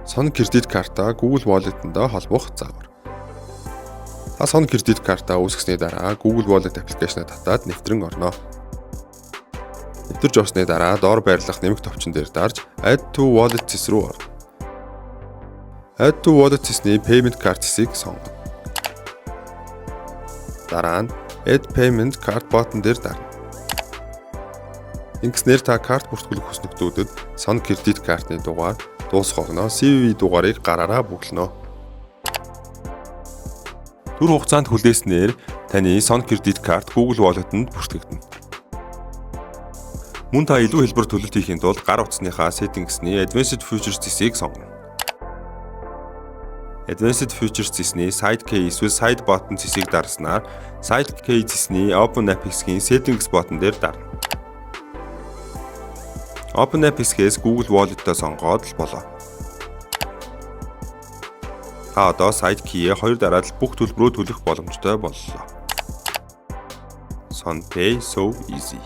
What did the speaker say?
Сон кредит картаа Google Wallet-ндаа холбох загвар. Та Сон кредит картаа үүсгэсний дараа Google Wallet application аа татаад нэвтрэн орно. Нэвтэрж орсны дараа доор байрлах нэмэх товчон дээр дарж Add to Wallet цэс рүү орно. Add to Wallet цэсний Payment Card цэсийг сонгоно. Дараа нь Add Payment Card button дээр дарна. Ингэснээр та карт бүртгүүлэх хүснэгтүүдэд Сон кредит картны дугаар, дуусах огноо, CVV дугаарыг гараараа бөглөнө. Түр хугацаанд хүлээснээр таны Сон кредит карт Google Wallet-нд бүртгэгдэнэ. Мөн та илүү хялбар төлөлт хийхийн тулд гар утасныхаа Settings-ний Advanced Features цэсийг сонгоно. Advanced Features цэсний Side Key эсвэл Side Button цэсийг дарснаар Side Key цэсний Open App хэсгийн Settings button дээр дарна. Open App хэсгээс Google Wallet-оо сонгоод л болоо. Та одоо Side Key-ээ хоёр дараад л бүх төлбөрөө төлөх боломжтой боллоо. Son Pay, so easy.